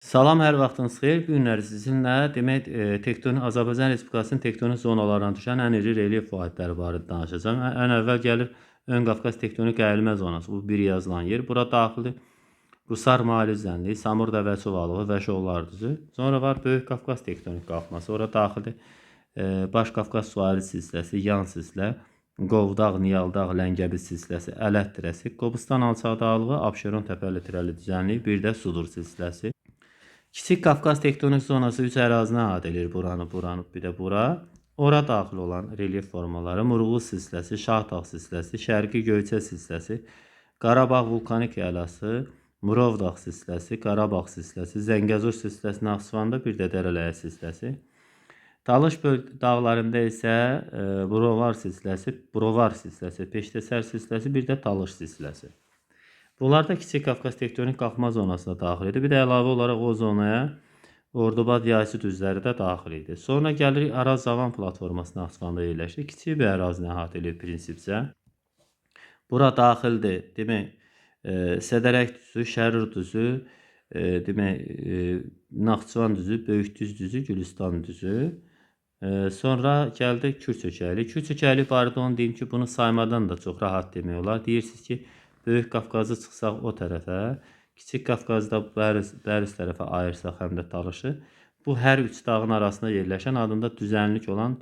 Salam, hər vaxtınız xeyir. Bu günləri sizinlə demək, tektonik Azərbaycan Respublikasının tektonik zonalarına düşən ən iri relyef vahidləri barədə danışacağam. Ən əvvəl gəlir Ön Qafqaz tektonik əyilmə zonası. Bu bir yazılan yer. Bura daxildir Qusar Mahal düzənliyi, Samur Dəvəçi ovalığı və Şovlar düzü. Sonra var Böyük Qafqaz tektonik qalxması. Ora daxildir Baş Qafqaz suayrı silsiləsi, yan silsilə, Qovdağ, Niyaldağ, Ləngəbi silsiləsi, Ələt tirəsi, Qobustan alçaq dağlığı, Abşeron təpəli tirəli düzənliyi, bir də Sudur silsiləsi. Kiçik Qafqaz tektonik zonası 3 ərazini əhatə edir. Buranı, buranı, bir də bura. Ora daxil olan relyef formaları Murğul silsiləsi, Şahdağ silsiləsi, Şərqi Göyçə silsiləsi, Qarabağ vulkanik yaylası, Murovdağ silsiləsi, Qarabağ silsiləsi, Zəngəzur silsiləsi Naxçıvanda, bir də Dərələyə silsiləsi. Talış dağlarında isə Brovar silsiləsi, Brovar silsiləsi, Peştəsər silsiləsi, bir də Talış silsiləsi. Bunlar da Kiçik Qafqaz tektonik qalxma zonasına daxil idi. Bir də əlavə olaraq o zonaya Ordubad yaysı düzləri də daxil idi. Sonra gəlirik Araz-Zavan platforması Naxçıvanda yerləşir. Kiçik bir ərazini əhatə edir prinsipcə. Bura daxildir. Demək, Sədərək düzü, Şərur düzü, demək, Naxçıvan düzü, Böyükdüz düzü, Gülüstan düzü. Sonra gəldi Kür çökəkliyi. Kür çökəkliyi barədə onu deyim ki, bunu saymadan da çox rahat demək olar. Deyirsiniz ki, Böyük Qafqazı çıxsaq o tərəfə, Kiçik Qafqazda bəriz tərəfə ayırsaq həm də Talışı. Bu hər üç dağın arasında yerləşən adında düzənlik olan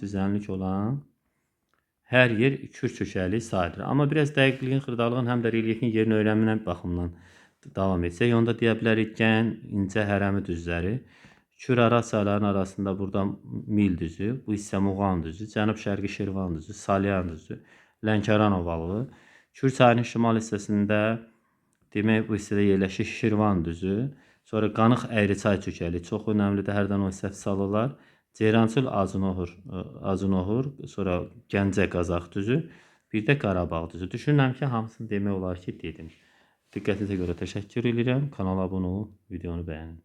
hər yer Kür çökəkliyi sayılır. Amma biraz dəqiqliyin, xırdalığın, həm də relyefin yerini öyrənmə baxımından davam etsək, onda deyə bilərik Gən, İncə hərəmi düzləri, Kür Araz çaylarının arasında burada Mil düzü, bu hissə Muğan düzü, Cənub-Şərqi Şirvan düzü, Salyan düzü, Lənkəran ovalığı. Kür çayının şimal hissəsində demək bu hissədə yerləşir Şirvan düzü. Sonra Qanıq Əyriçay çökəkliyi çox önəmlidir. Hərdən o səhv salırlar. Ceyrançöl Acınohur, sonra Gəncə Qazax düzü, bir də Qarabağ düzü. Düşünürəm ki, hamısını demək olar ki, dedim. Diqqətinizə görə təşəkkür edirəm. Kanala abunə olun, videonu bəyənin.